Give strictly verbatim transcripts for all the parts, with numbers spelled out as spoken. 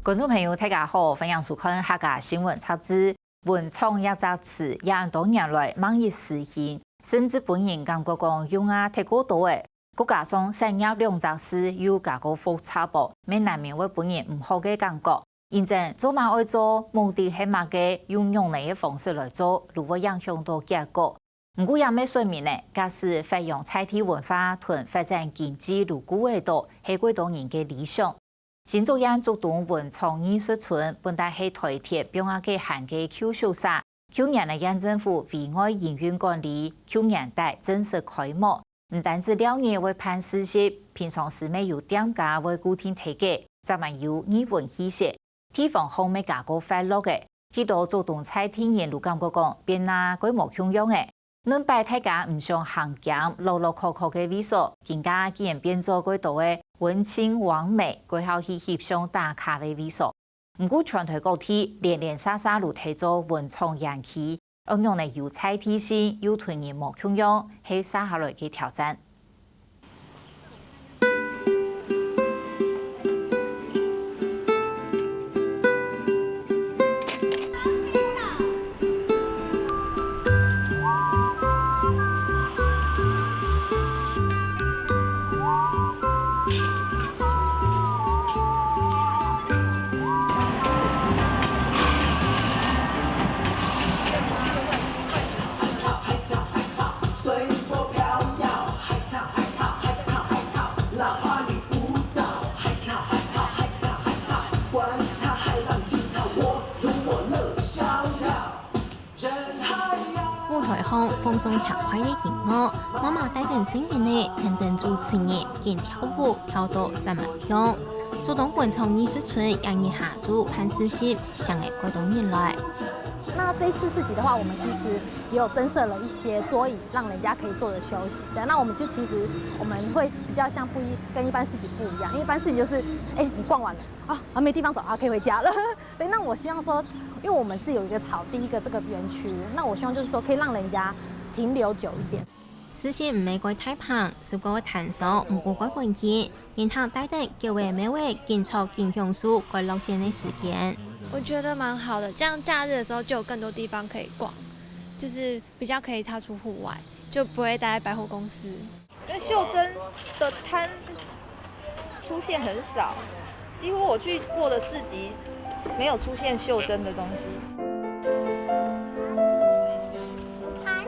觀眾朋友，大家好，歡迎收看客家新聞雜誌。文創這隻詞，也恁多年來，吂一時興，甚至分人感覺講用啊忒過多咧。再加上產業兩隻字又加過複雜哦，乜難免會分人毋好个感覺。因此，做麼愛做，目的係麼个，用仰仔个方式來做，就會影響到結果。 毋過也乜說明咧，假使發揚在地文化同發展經濟如故仔到，係幾多人个理想。新竹縣竹東文創藝術村本來係臺鐵枋仔口項个舊宿舍，舊年个縣政府委外營運管理，舊年底正式開幕。毋單止尞日會辦市集，平常時乜有店家會固定在該，正還有藝文氣息。 地方項乜加過活絡个，去到竹東在地人就感覺講，變啊蓋無共樣咧。原本大家毋想行兼樂樂可可个位所，今下竟然變做蓋多个文青網美，蓋好去翕相打卡个位所。毋過全臺各地零零散散就在做文創園區， 仰仔有在地性又同人無共樣，係接下來个挑戰。舞臺項放送輕快个音樂，媽媽帶等細人仔跈等主持人緊跳舞，跳到煞猛暢。竹東文創藝術村這日下晝辦市集，請了蓋多人來。那這一次市集的話，我們其實也有增設了一些桌椅，讓人家可以坐著休息。對，那我們就其實我們會比較像不一，跟一般市集不一樣，因為一般市集就是，哎，你逛完了啊，啊沒地方走，啊可以回家了。 對，那我希望說，因為我們是有一個草地，一個這個園區，那我希望就是說可以讓人家停留久一點。市集毋係蓋大棚，十個攤商毋過蓋文氣，人客帶等狗仔貓仔緊吵緊享受該樂線个時間。我覺得蠻好的，這樣假日的時候就有更多地方可以逛，就是比較可以踏出戶外，就不會待在百貨公司。 因為袖珍的攤出現很少，幾乎我去過的市集沒有出現袖珍的東西。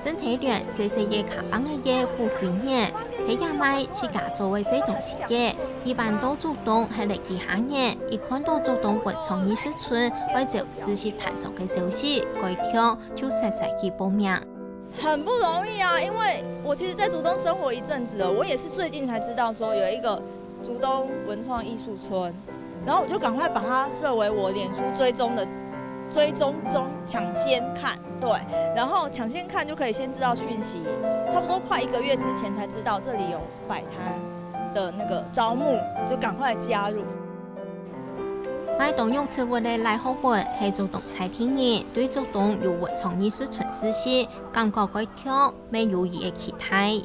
鄭體聯細細个卡邦仔个富貴人，在這賣自家做个細東西仔，一般到竹東歇了幾下仔，一看到竹東文創藝術村愛招市集攤商个消息，該暢就煞煞去報名。 很不容易啊，因為我其實在竹東生活一陣子了，我也是最近才知道說有一個竹東文創藝術村，然後我就趕快把它設為我臉書追蹤的追蹤中搶先看，對，然後搶先看就可以先知道訊息，差不多快一個月之前才知道這裡有擺攤的那個招募，就趕快加入。賣當肉食物个賴浩文係竹東在地人，對竹東有文創藝術村事情， 感覺蓋暢，乜有佢个期待。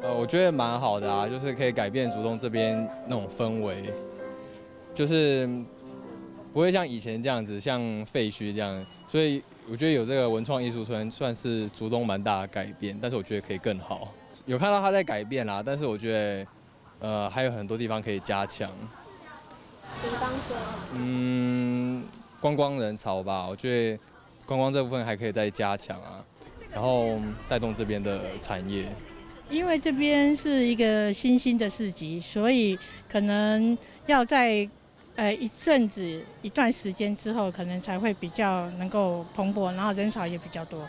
呃，我覺得蠻好的啊，就是可以改變竹東這邊那種氛圍，就是不會像以前這樣子，像廢墟這樣，所以我覺得有這個文創藝術村算是竹東蠻大的改變，但是我覺得可以更好。有看到它在改變啦，但是我覺得呃還有很多地方可以加強。比方說，嗯，觀光人潮吧，我覺得觀光這部分還可以再加強啊，然後帶動這邊的產業。因為這邊是一個新興的市集，所以可能要在呃一陣子一段時間之後，可能才會比較能夠蓬勃，然後人潮也比較多。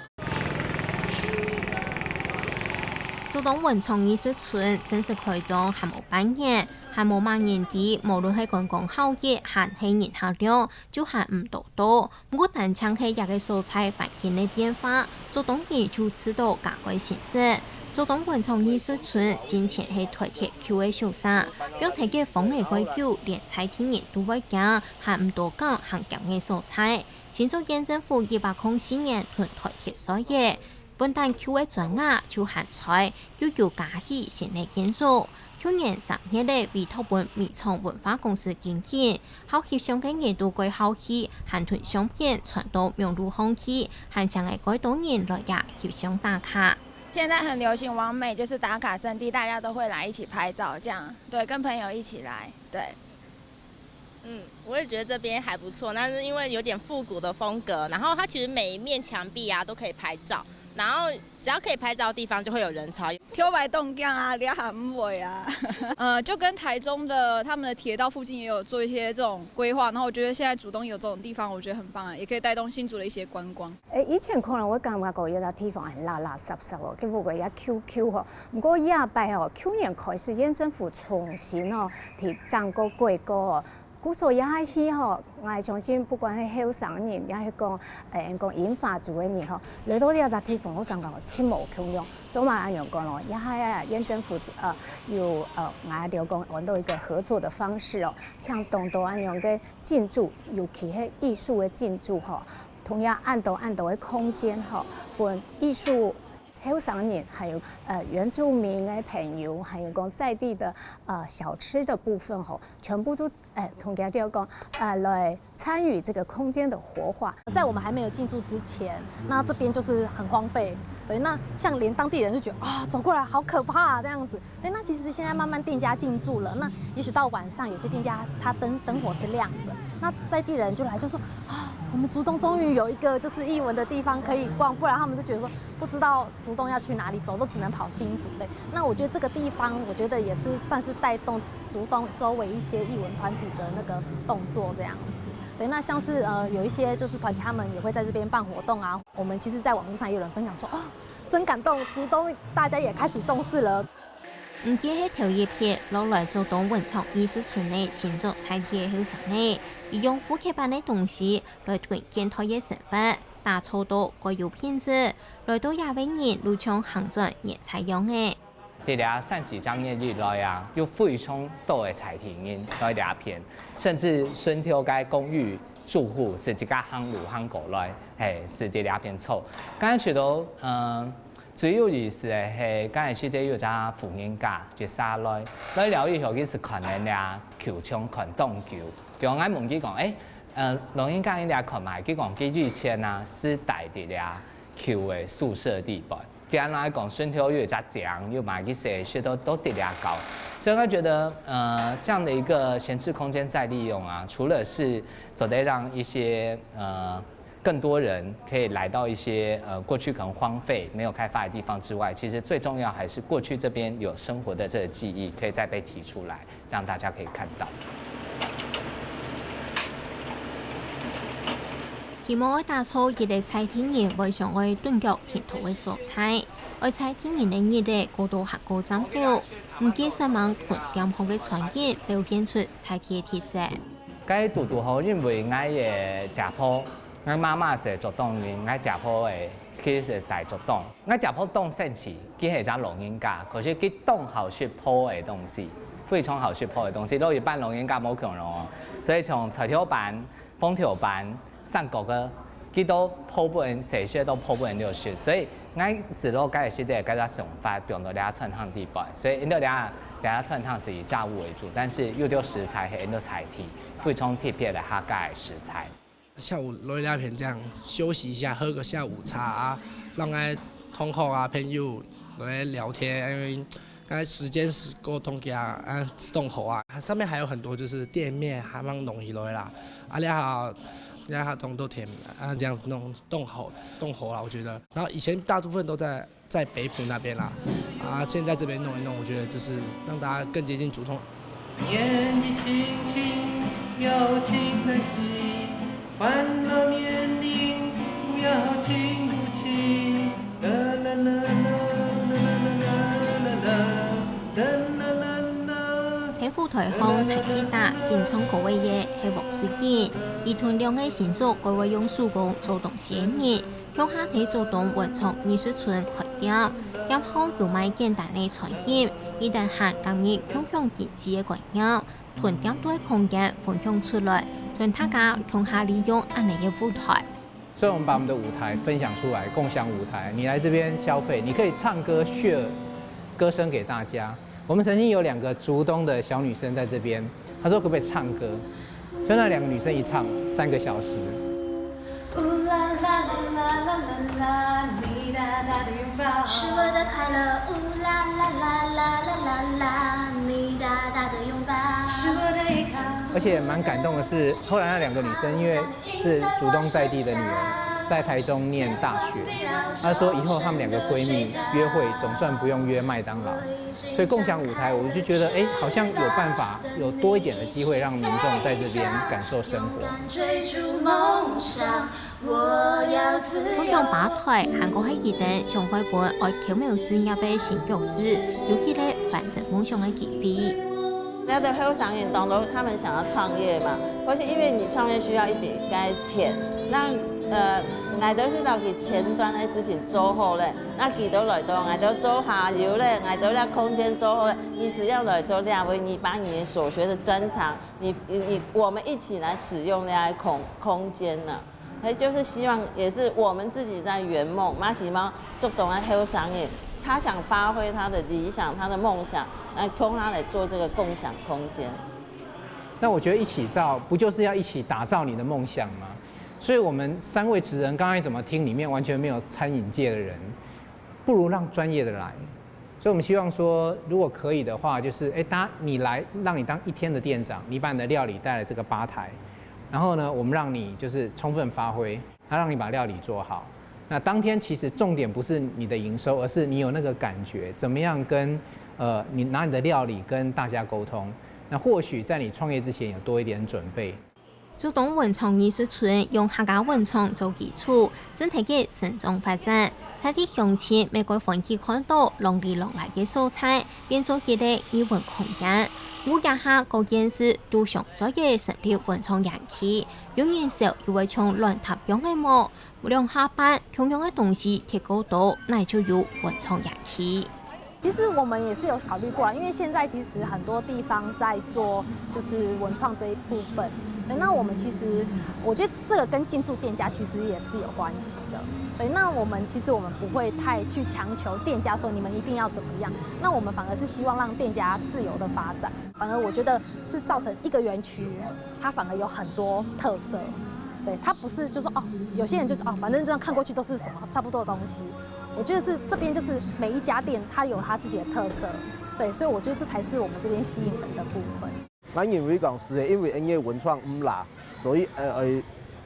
竹東文創藝術村正式開張還無半年，還無麼人知，無論係觀光效益還係人客量，就還毋多到。 毋過單淨係這個所在環境个變化，竹東人就試著加蓋新式。竹東文創藝術村進前係臺鐵舊个宿舍，放忒該荒仔蓋久，連在地人都會驚，還毋多敢行兼个所在。新竹縣政府一百空四年同臺鐵商討，本旦舊个磚瓦就還在，又有加起新个建築。舊年三月仔委託分美創文化公司經營，好翕相个人都蓋好奇，還同相片傳到網路項去，還請了蓋多人來這翕相打卡。現在很流行網美，就是打卡聖地，大家都會來一起拍照，這樣，對，跟朋友一起來，對。嗯，我也覺得這邊還不錯，但是因為有點復古的風格，然後它其實每一面牆壁啊都可以拍照，然後只要可以拍照的地方就會有人潮。挑擺當靚啊，這下毋會啊。呃，就跟台中的他們的鐵道附近也有做一些這種規劃，然後我覺得現在竹東有這種地方，我覺得很棒啊，也可以帶動新竹的一些觀光。誒，以前可能會感覺講有兜地方很垃垃圾圾哦，結果也Q Q吼。毋過這擺吼，舊年開始縣政府重新吼，提整個規劃哦。 故所這下去吼，𠊎相信不管係後生人，也係講，誒，講銀髮族个人吼，來到這隻地方，會感覺盡無共樣。做麼恁樣講咯？這下啊，縣政府呃有呃，𠊎兜講安到一個合作的方式哦，像當多恁樣个進駐，尤其係藝術个進駐吼，同樣恁多恁多个空間吼，分藝術 後生人，還有呃原住民个朋友，還有講在地的呃小吃的部分吼，全部都誒同佢兜講，呃來參與這個空間的活化。在我們還沒有進駐之前，那這邊就是很荒廢，對，那像連當地人就覺得啊，走過來好可怕啊這樣子。對，那其實現在慢慢店家進駐了，那也許到晚上有些店家它燈燈火是亮着，那在地人就來就說啊，我們竹東終於有一個就是藝文的地方可以逛，不然他們就覺得說不知道 竹東要去哪裡走，都只能跑新竹。對，那我覺得這個地方，我覺得也是算是帶動竹東周圍一些藝文團體的那個動作這樣子。對，那像是呃有一些就是團體，他們也會在這邊辦活動啊。我們其實在網路上也有人分享說，哦，真感動，竹東大家也開始重視了。毋計係頭一批落來竹東文創藝術村个新竹在地个後生仔，佢用復刻版个東西來同現代个生活， 打造到蓋有品質，來到這位人就像行轉原在樣仔。在這三四十年以來啊，有非常多个在地人來這片，甚至順條个公寓住戶係自家行路行過來，係在這片坐。感覺到，嗯，最有意思个係，感覺係有隻婦人家，一下來，來了以後，佢係看等這球場看當久。就𠊎問佢講，誒， 呃，老人家應該看嘛，佢講佢以前啊，係戴在這舊个宿舍地板。佢恁樣講，順頭又有隻井，又嘛佢洗洗都都在這搞。所以我覺得，呃，這樣的一個閒置空間再利用啊，除了是做得讓一些呃更多人可以來到一些呃過去可能荒廢沒有開發的地方之外，其實最重要還是過去這邊有生活的這個記憶可以再被提出來。 讓大家可以看到。希望愛打造一個在地人會想愛頓腳停留个所在，愛在地人个日仔過到還過佔有，毋計煞猛同店項个餐飲表現出在地个特色。該堵堵好，因為𠊎个姐婆，𠊎媽媽係竹東人，𠊎姐婆个其實係戴竹東。 𠊎姐婆當神奇，佢係隻老人家，可是佢當好食烰个東西，非常好食烰个東西，都一般老人家無共樣哦。所以從菜頭粄、紅豆粄、三角个，佢都烰分人食，都烰分人就食。所以𠊎係落該个時代，該隻想法放到這餐廳地方，所以因為這這餐廳係以炸物為主，但是有兜食材係因為在地，非常特別个客家个食材。 下午來這片這樣休息一下，喝個下午茶啊，讓𠊎同學啊朋友來聊天，因為剛才時間是過當遽啊，當好啊。上面還有很多就是店面還蠻弄起來啦，啊，你好，你好，當多店啊，這樣子弄當好，當好啦，我覺得。然後以前大部分都在在北埔那邊啦，啊，現在這邊弄一弄，我覺得就是讓大家更接近竹東。 在舞台項彈吉他、緊唱歌个係黃水英，佢同兩個新竹蓋會用手工做東西个人，共下在竹東文創藝術村開店，店項有賣簡單个餐飲，佢等還加入共享經濟个概念，同店肚个空間分享出來，同大家共下利用恁樣个舞台。所以我們把我們的舞台分享出來，共享舞台。你來這邊消費，你可以唱歌、share歌聲給大家，我们曾经有两个竹东的小女生在这边，她说可不可以唱歌？就那两个女生一唱三个小时。是我的快乐，ooh la la la la la la la la，你大大的拥抱。是我的依靠。而且蛮感动的是，后来那两个女生因为是竹东在地的女儿，在台中念大学，她说以后她们两个闺蜜约会总算不用约麦当劳，所以共享舞台，我就觉得哎，好像有办法有多一点的机会让民众在这边感受生活。追逐梦想，我要自由。通常吧台還過係一等上海本愛巧妙事業个新角色，有起來完成夢想个機會。那个後生人當多他們想要創業嘛，或是因為你創業需要一筆該錢，那呃，𠊎兜係到佢前端个事情做好咧，那佢兜來到，𠊎兜做下游咧，𠊎兜這空間做好咧，你只要來到這位，你把你所學的專長，你你你，我們一起來使用這空空間呢。 所以就是希望也是我們自己在圓夢，嘛希望竹東个後生人，他想發揮他的理想、他的夢想，來共下來做這個共享空間。那我觉得一起造不就是要一起打造你的梦想吗？所以我们三位职人刚才怎么听里面完全没有餐饮界的人，不如让专业的来。所以我们希望说，如果可以的话，就是哎，大家你来，让你当一天的店长，你把你的料理带来这个吧台，然后呢，我们让你就是充分发挥，他让你把料理做好。那当天其实重点不是你的营收，而是你有那个感觉，怎么样跟呃你拿你的料理跟大家沟通。那或许在你创业之前有多一点准备。竹東文創藝術村用客家文創做基礎，整體个生長發展，在地鄉親乜蓋歡喜看到浪里浪來个所在，變做一个藝文空間。屋下下个建設都想做个成立文創園區，有人笑又會像亂搭樣个無？兩下半，共樣个東西貼過多，哪就有文創園區。其实我们也是有考虑过啦，因为现在其实很多地方在做就是文创这一部分。对，那我们其实我觉得这个跟进驻店家其实也是有关系的。对，那我们其实我们不会太去强求店家说你们一定要怎么样，那我们反而是希望让店家自由的发展。反而我觉得是造成一个园区，它反而有很多特色。对，它不是就说哦，有些人就哦，反正这样看过去都是什么差不多的东西。我觉得是这边就是每一家店它有它自己的特色，对，所以我觉得这才是我们这边吸引人的部分。我认为讲是因为因为文创毋啦，所以呃呃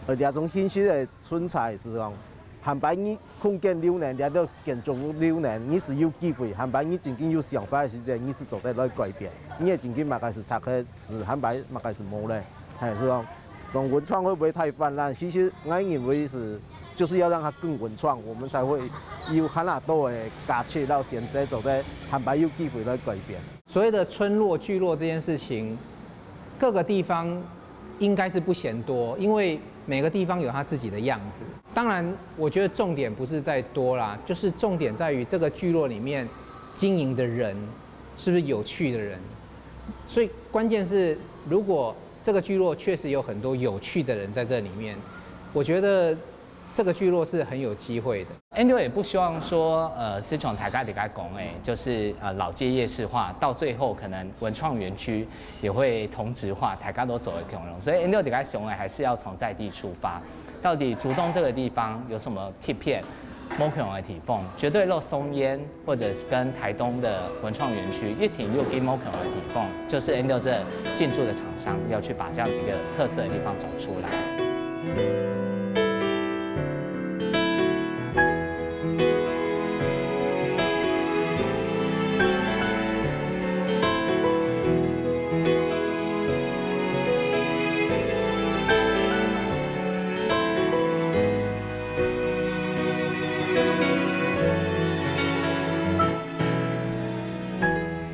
呃这种形式的存在是讲，坦白你空间留呢，这个建筑物留呢，你是有机会，坦白你真正有想法的时间，你是做得来改变。你也真正嘛开始拆开，是坦白嘛开始无咧，还是讲。 讲文创会不会太泛滥？其实我认为是，就是要让它更文创，我们才会有很多的价值到现在走在坦白有机会来改变。所谓的村落聚落这件事情，各个地方应该是不嫌多，因为每个地方有它自己的样子。当然，我觉得重点不是在多啦，就是重点在于这个聚落里面经营的人是不是有趣的人。所以关键是，如果这个聚落确实有很多有趣的人在这里面，我觉得这个聚落是很有机会的。 Andrew 也不希望说，呃，是从大家底下讲，哎，就是呃老街夜市化，到最后可能文创园区也会同质化，大家都走得共荣。所以 Andrew 底下想的还是要从在地出发，到底竹东这个地方有什么特别、不同的地方？绝对落松烟，或者是跟台东的文创园区一挺又跟不同的地方，就是 Andrew 这进驻的厂商要去把这样的一个特色的地方找出来。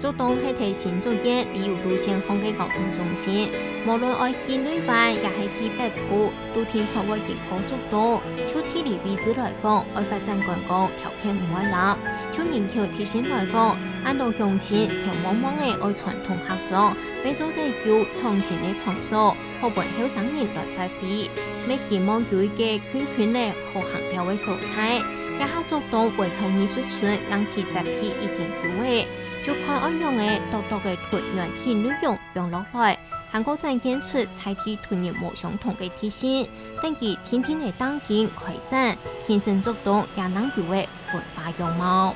竹東係在新竹縣旅遊路線項个交通中心，無論愛去內灣也係去北埔，都定著會經過竹東。就地理位置來講，愛發展觀光條件毋會濫。就人口特性來講，恁多鄉親頭望望个愛傳統客庄，乜做得有創新个場所，好分後生人來發揮。乜希望有一个近近仔好行尞个所在。這下竹東文創藝術村硬體設備已經有咧，就看愛仰仔，獨獨个同原體內容放落來，還過展現出在地同人無相同个特性，等佢定定仔當今開展，形成竹東也能有个文化樣貌。